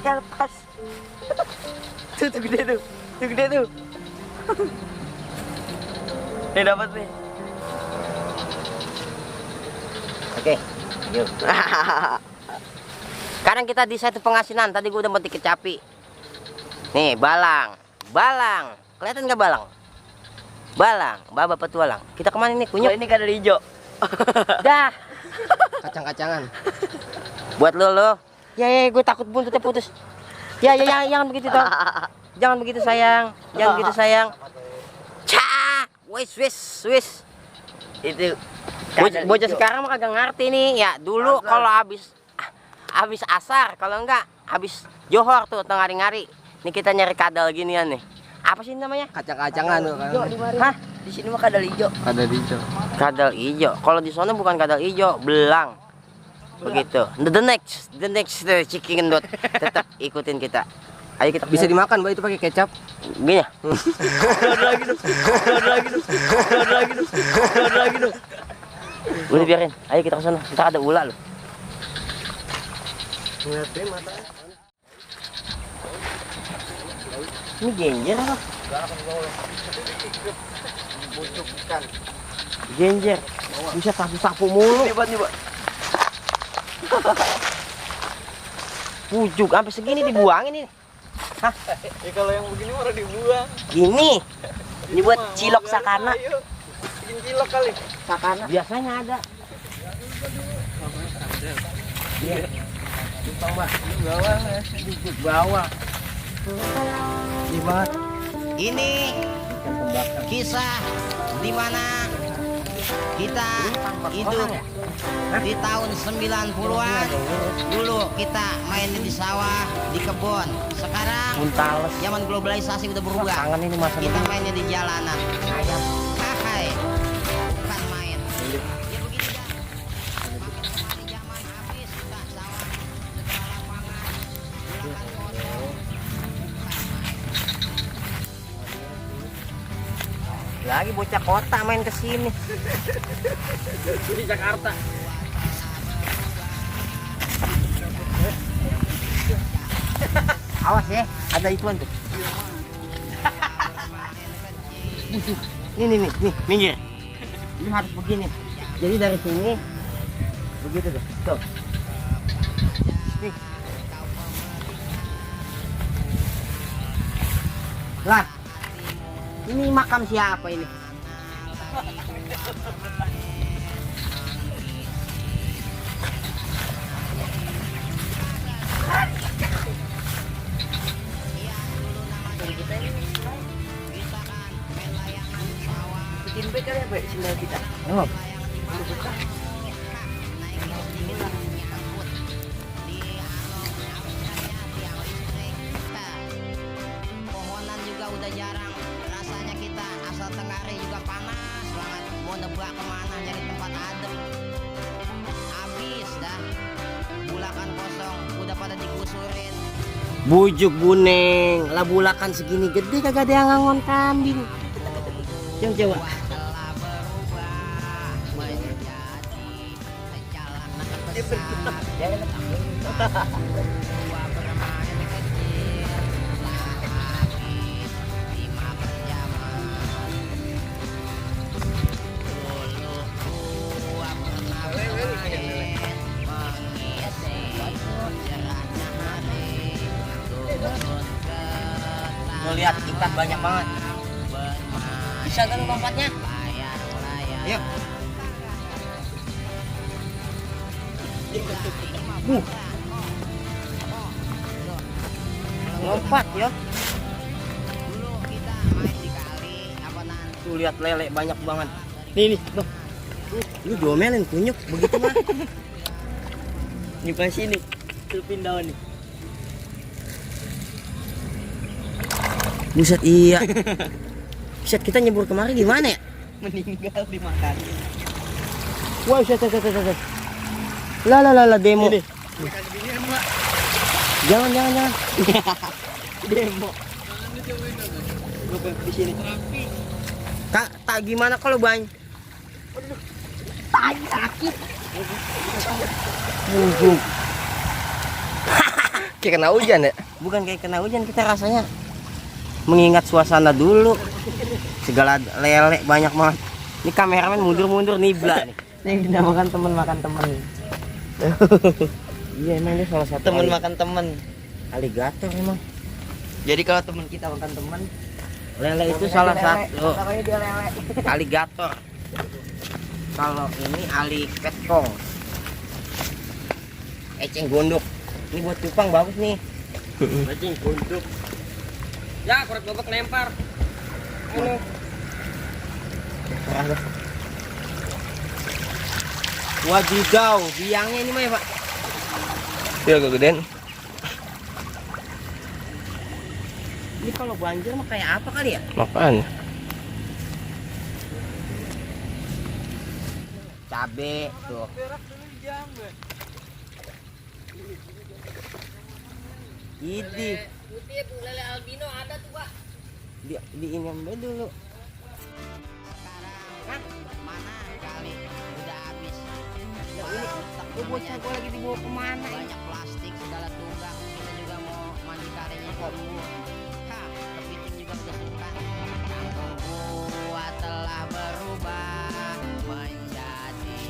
Ya lepas. Tuh gede tuh. Tuh gede tuh. Nih dapat nih. Oke, yuk. Sekarang kita di satu pengasinan. Tadi gua udah mati kecapi. Nih, balang. Balang. Kelihatan nggak balang? Balang, baba petualang. Kita kemana nih, Kunyuk? Oh, ini kadal hijau. Dah. Kacang-kacangan. Buat lo. Ya, gue takut buntutnya putus. Ya, jangan begitu dong. Jangan begitu sayang. Jangan begitu sayang. Cah, wis. Itu Bocah sekarang mah kagak ngerti nih. Ya, dulu kalau habis asar, kalau enggak habis johor tuh tengah hari-hari. Nih kita nyari kadal ginian nih. Apa sih namanya? Kacang-kacangan tuh kan. Hah? di sini mah kadal hijau. Ada hijau. Kadal ijo. Kalau di sana bukan kadal ijo, belang. Begitu. The next chicken dot. Tetap ikutin kita. Ayo kita Bisa dimakan, Mbak, itu pakai kecap. gini ya. Ada lagi dong. Udah biarin. Ayo kita ke sana. Ntar ada ular loh. Ini genjer apa? Genjer. Bisa sapu-sapu mulu. Nih, Pak. Pujuk sampai segini dibuangin ini. Hah? Ya kalau yang begini mah udah dibuang. Gini. Ini buat cilok sakana. Ayo. Bikin cilok kali. Sakana biasanya ada. Iya. Bawah. Ini kisah di mana kita hidup di tahun 90-an. Dulu kita main di sawah, di kebun. Sekarang zaman globalisasi udah berubah. Kita mainnya di jalanan. Hai. Bukan main. Ya begini dah. Makin hari zaman habis kita sawah, segala lapangan. Pulang kosong. Lagi bocah kota main ke sini. Di Jakarta. Awas ya, ada ituan tuh. Nih, minggir. Ini harus begini. Jadi dari sini begitu tuh. Tuh. Nih. Lah. Ini makam siapa ini? Bikin baik kali ya, Pak, sendal kita. Oh. Pohonan juga udah jarang. Rasanya kita asal Tenggare juga panas banget. Mau nebak kemana nyari tempat adem. Habis dah. Bulakan kosong udah pada dikusurin. Bujuk buneng, lah bulakan segini gede kagak ada yang ngangon kambing. Coba. Lo lihat ikan banyak banget. Bisa kan lompatnya? Ayo. Lompat ya. Tuh lihat lele banyak banget. Nih, Bang. Lu domelin kunyuk begitu mah. Ini pas ini. Celupin daun nih. Buset iya. Buset kita nyebur kemari gimana ya? Meninggal dimakan. Wah, set. Lah demo. Ini. Jangan. Demo. Gue di sini. Kak, tak gimana kalau banyak? Tai sakit. Kayak kena hujan ya? Bukan kayak kena hujan, kita rasanya mengingat suasana dulu. Segala lele banyak banget. Ini kameramen mundur-mundur nibla nih. Ini dinamakan teman makan teman. Iya emang dia salah satu Teman makan teman. aligator emang. Jadi kalau teman kita makan teman, Lele itu salah lele. satu Namanya dia lele. aligator. Kalau ini ali petkong. Eceng gondok. Ini buat cupang bagus nih. Eceng gondok. Ya, korek bobek lempar. Ayo. Wadidaw, biangnya ini mah ya, Pak. Iya, agak gedean. Ini kalau banjir mah kayak apa kali ya? Makan. Cabe tuh. Ini. Lele albino ada tuh, Pak. Di ini dulu. Sekarang mana kali udah habis. Ya ini gue bocah gue lagi dibawa kemana? Banyak plastik segala tunggang. Kita juga mau mandi karirnya dulu. Hah, kepiting juga udah suka. Kampung gua telah berubah menjadi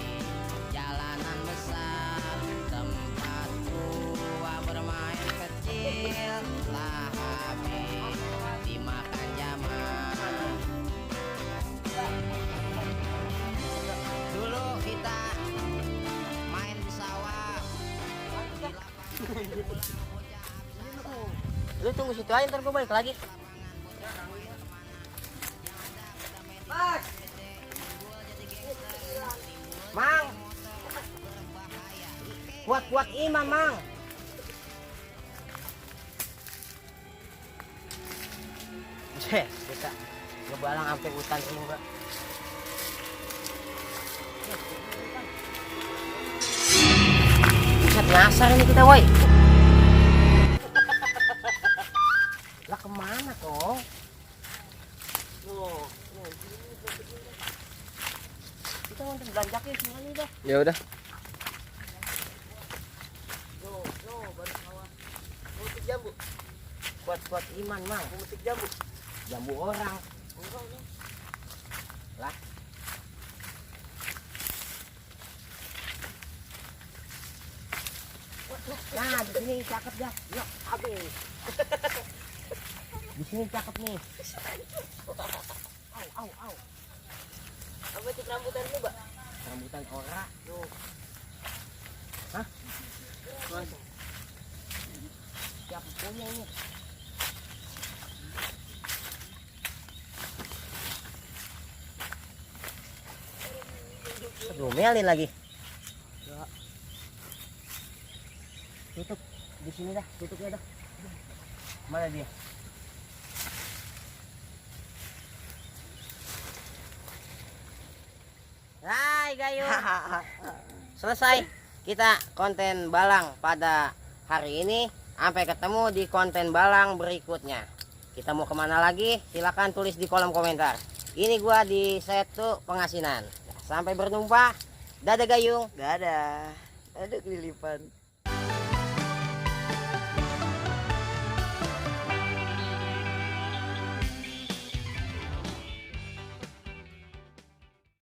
jalanan besar. Tempat gua bermain kecil telah habis dimakan zaman. Dulu kita main di sawah. Lu tunggu situ aja, ntar gue balik lagi. Mang, kuat-kuat iman, Mang. Kita ngebalang sampai hutan rimba. Buset, nyasar ini kita, woi. Lah kemana kok? Kita mau belanja ke sini dah. Ya udah. Baru sawah. Memetik jambu. Kuat-kuat iman, Mang. Memetik jambu. Jambu orang. Lah. Nah, di sini cakep dah. Yuk, habis. Di sini cakep nih. Au. Apa itu rambutan lu, Mbak? Rambutan ora tuh. Hah? Siapa punya ini? Aduh, melin lagi. Tutup di sini dah, tutupnya dah. Mana dia? Hai Gayu. Selesai kita konten balang pada hari ini. Sampai ketemu di konten balang berikutnya. Kita mau kemana lagi? Silahkan tulis di kolom komentar. Ini gua di Setu Pengasinan. Sampai berjumpa. Dadah Gayung. Dadah. Aduh kelilipan.